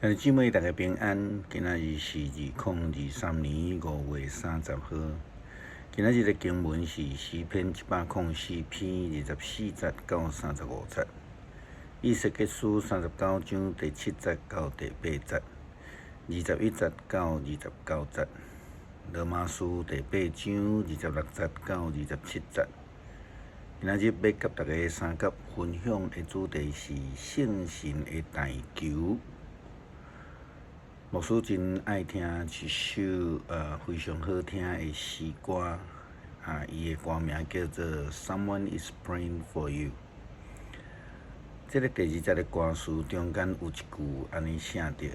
兄弟姊妹，大家平安。今仔日是2023年5月30號。今仔日的經文是詩篇104篇24節到35節，以西結書39章第7節到第8節，21節到29節，羅馬書第8章26節到27節。今仔日欲佮大家相佮分享的主題是聖神的代求。牧師真愛聽一首非常好聽的詩歌，啊，伊的歌名叫做《Someone Is Praying for You》。這个第二節的歌詞中間有一句按呢寫著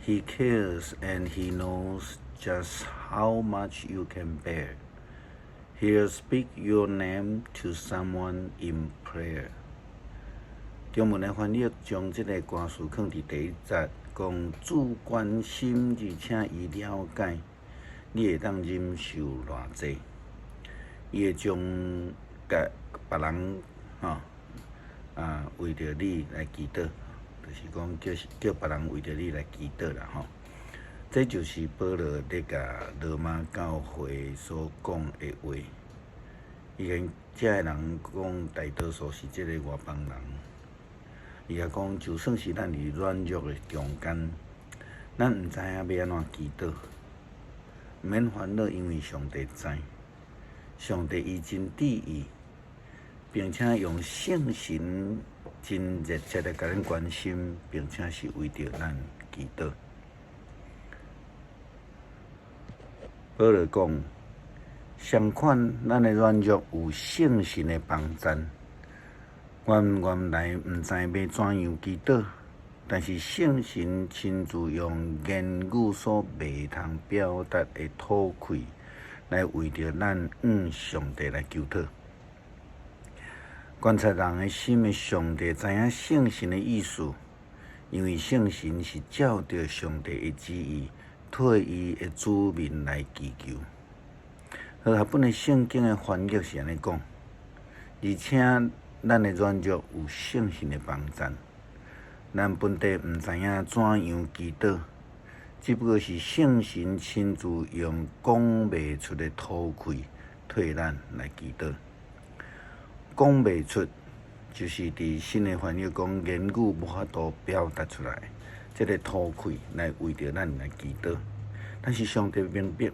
：He cares and he knows just how much you can bear. He'll speak your name to someone in prayer。中文的翻譯將這个歌詞囥佇第一節。講主關心，而且伊了解，你會當忍受偌濟，伊會將共別人吼啊為著你來祈禱，就是講叫叫別人為著你來祈禱啦吼。這就是保羅咧共羅馬教會所講的話。伊共遮的人講，大多數是這个外邦人。伊也講，就算是咱佇軟弱的中間，咱毋知影欲按怎祈禱，毋免煩惱，因為上帝知，上帝伊真注意，並且用聖神真熱切的共咱關心，並且是為著咱祈禱。保羅講，相款，咱的軟弱有聖神的幫贊。阮原來毋知欲怎樣祈禱，但是聖神親自用言語所袂通表達的吐氣，來為著咱向上帝來求討。觀察人的心的上帝知影聖神的意思，因為聖神是照著上帝的旨意，替伊的子民來祈求。和合本的聖經的翻譯是按呢講，而且，咱的軟弱有聖神的幫贊，咱本底毋知影怎樣祈禱，只不過是聖神親自用講袂出的吐氣替咱來祈禱。講袂出，就是佇新的翻譯講言語無法度表達出來，這个吐氣來為著咱來祈禱。但是上帝明白，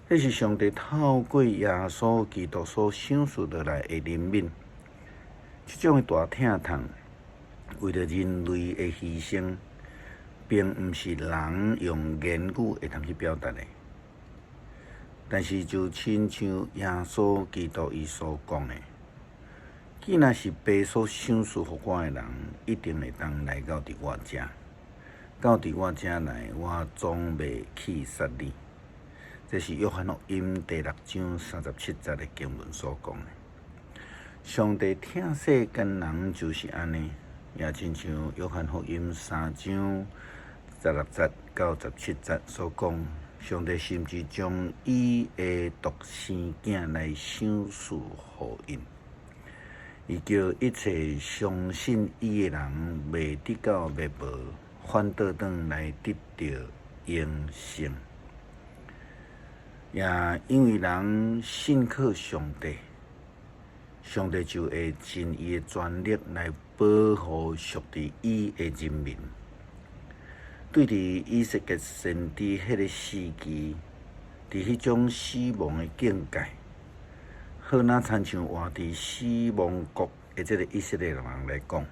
這是上帝透過耶穌基督所賞賜落來的憐憫。這種的大疼痛，為著人類的犧牲，並毋是人用言語會通去表達的。但是就親像耶穌基督伊所講的，既若是父所賞賜予我的人，一定會當來到佇我遮，到佇我遮來，我總袂棄絕你。這是約翰福音第6章37節的經文所講的。上帝疼世間人就是按呢，也親像約翰福音3章16節到17節所講，上帝甚至將伊的獨生囝來賞賜予𪜶，伊叫一切相信伊的人袂得到滅亡，反倒轉來得著永生。也因為人信靠上帝。上帝就會盡伊的全力來保護屬佇伊的人民。對佇以西結先知彼个時期，佇彼種死亡的境界，好若親像活佇死亡國的這个以色列人來講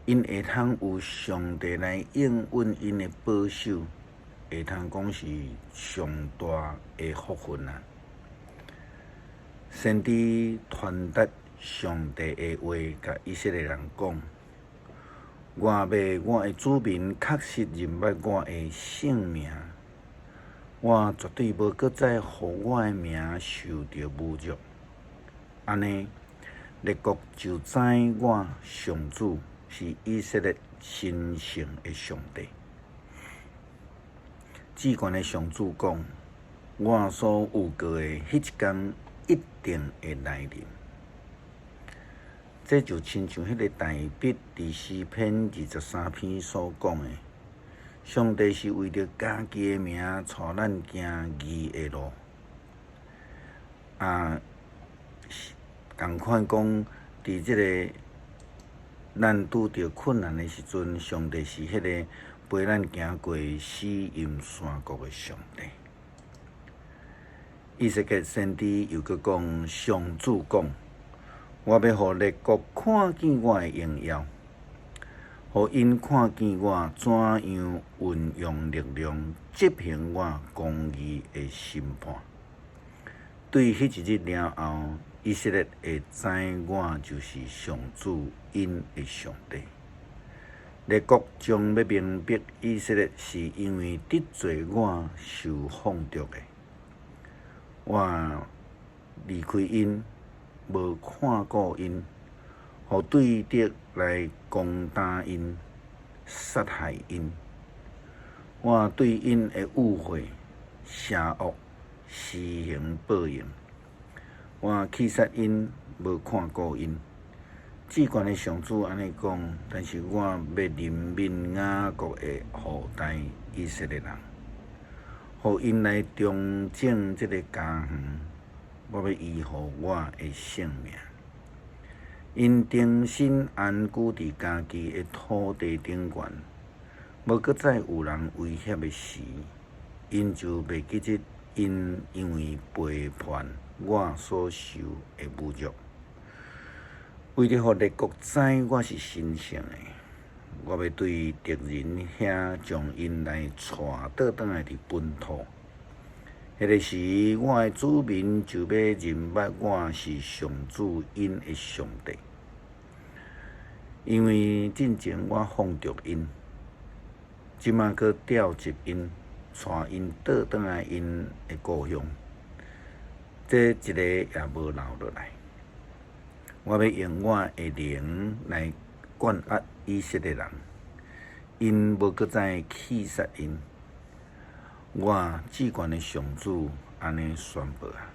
，𪜶會通有上帝來應允𪜶的保守，會通講是上大的福分啊！先知傳達上帝的話，共以色列人講：我欲我的子民確實認捌我的聖名，我絕對無閣再予我的名受著侮辱。按呢，列國就知我上主是以色列神聖的上帝。至懸的上主講：我所預告的彼一工一定會來臨。這就親像彼個大衛佇詩篇23篇所講的，上帝是為著家己的名，帶咱行義的路。啊，仝款講，佇這个咱拄著困難的時陣，上帝是彼个陪咱行過死蔭山谷的上帝。以西結先知又閣講，上主講：我欲予列國看見我的榮耀，予𪜶看見我怎樣運用力量執行我公義的審判。對彼一日了後，以色列會知我就是上主𪜶的上帝。列國將欲明白以色列是因為得罪我受放逐的。我離開𪜶，無看顧𪜶，予對敵來攻打𪜶，殺害𪜶。我對𪜶的誤會、邪惡施行報應。我棄殺𪜶，無看顧𪜶。至懸的上主按呢講，但是我欲憐憫雅各的後代以色列人，予𪜶來重整這个家園，我欲維護我的聖名。𪜶重新安居佇家己的土地頂懸，無閣再有人威脅的時，𪜶就袂記得𪜶因為背叛我所受的侮辱。為著予列國知我是神聖的，我欲對敵人遐將𪜶來帶倒轉來佇本土。彼个時，我的子民就欲認捌我是上主𪜶的上帝，因為進前我放逐𪜶，這馬閣召集𪜶，帶𪜶倒轉來𪜶的故鄉，這一个也無留落來。我欲用我的靈來管轄以色列人，𪜶無閣再棄殺𪜶。我至懸的上主按呢宣布啊！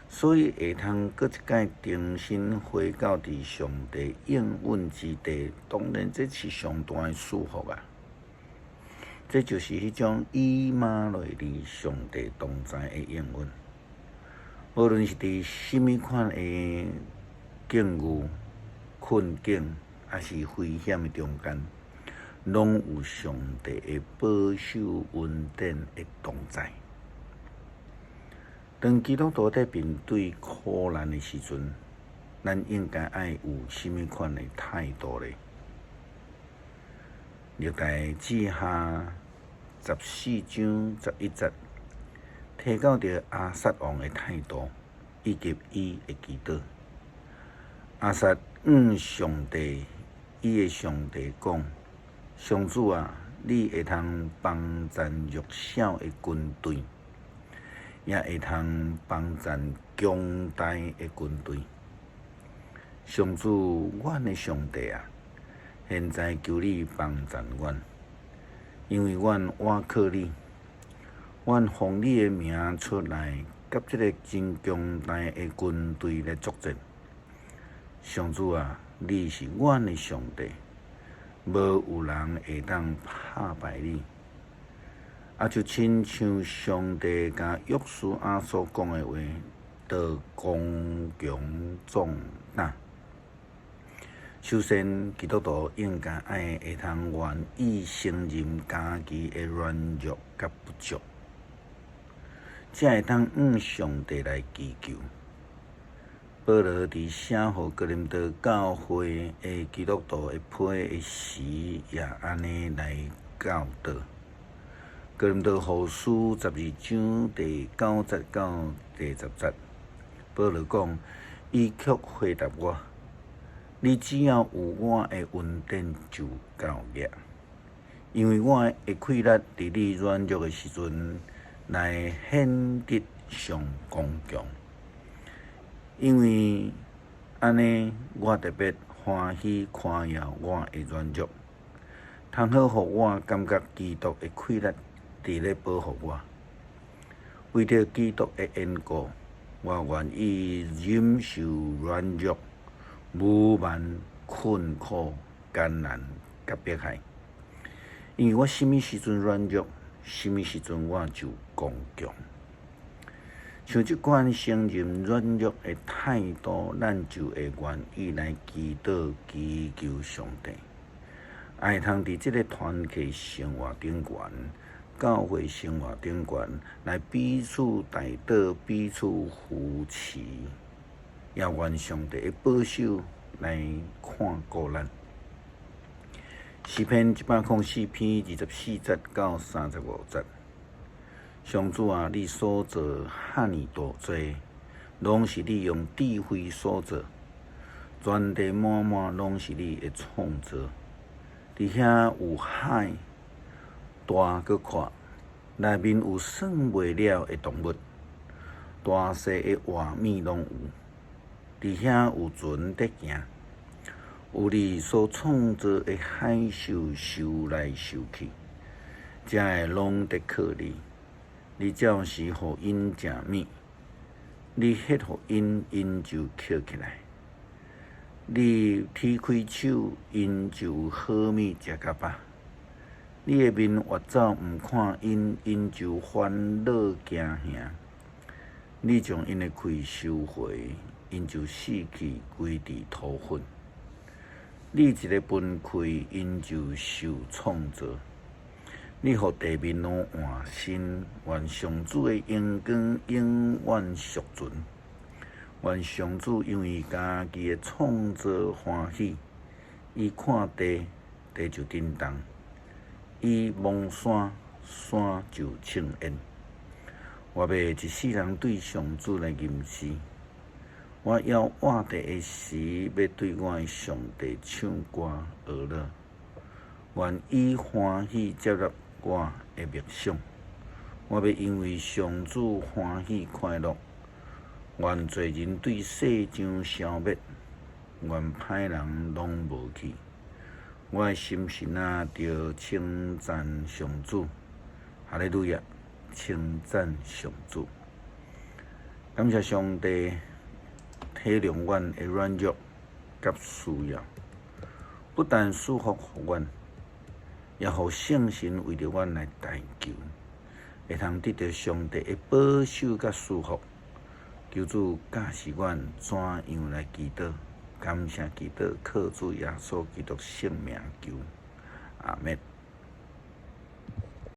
所以會通閣一擺重新回到佇上帝應允之地，當然這是上大的祝福啊！這就是彼種以馬內利上帝同在的應允。無論是佇啥物款的境遇、困境，抑是危險的中間，攏有上帝的保守恩典的同在。當基督徒佇面對苦難的時陣，咱應該愛有啥物款的態度呢？歷代志下14章11節提到著亞撒王的態度以及伊的祈禱。亞撒向上帝，伊的上帝講：上主啊，你會通幫贊弱小的軍隊，也會通幫贊強大的軍隊。上主，阮的上帝啊，現在求你幫贊阮，因為阮倚靠你，阮奉你的名出來，佮這个真強大的軍隊來作戰。上主啊，你是阮的上帝，無有人會當拍敗你。啊，就親像上帝共約書亞所講的話，著剛強壯膽。首先，基督徒應該愛會通願意承認家己的軟弱佮不足，才會當向上帝來祈求。保羅佇寫予哥林多教會的基督徒的批的時，也按呢來教導。哥林多後書12章第9節到第10節，保羅講：伊卻回答我：你只要有我的恩典就夠額，因為我的氣力佇你軟弱的時陣來顯得上剛強。因為按呢，我特別歡喜誇耀我的軟弱，通好予我感覺基督的氣力佇咧保護我。為著基督的緣故，我願意忍受軟弱、無蠻、困苦、艱難佮迫害。因為我啥物時陣軟弱，啥物時陣我就剛強。像這款承認軟弱的態度，咱就會願意來祈禱、祈求上帝。會通佇這个團契生活頂懸，教會生活頂懸，來彼此代禱、彼此扶持，也願上帝的保守來看顧咱。詩篇104篇24節到35節。上主啊，你所造遐爾多濟，攏是你用智慧所造，全地滿滿攏是你的創造。佇遐有海大閣闊，內面有算袂了的動物，大細的活物攏有。佇遐有船佇行，有你所創造的海獸游來游去，這个攏得靠你。你照時予𪜶食物，你歇予𪜶，𪜶就抾起來。你提開手，𪜶就有好物食較飽。你的面越走毋看𪜶，𪜶就煩惱驚嚇。你將𪜶的氣收回，𪜶就死去歸佇塗粉。你一个分氣，𪜶就受創造。你予地面攏換新，願上主的榮光永遠續存。願上主因為家己的創造歡喜，伊看地，地就震動；伊望山，山就衝煙。我欲一世人對上主來吟詩。我猶活著的時，欲對我的上帝唱歌學樂。願伊歡喜接納我的默想，我欲因為上主歡喜快樂。願罪人對世上消滅，願歹人攏無去。我的心神啊，著稱讚上主，哈利路亞，稱讚上主。感謝上帝體諒阮的軟弱佮需要，不但賜福予阮，也予聖神為著阮來代求，會通得著上帝的保守佮賜福。求主教示阮怎樣來祈禱，感謝祈禱，靠主耶穌基督聖名求，阿們。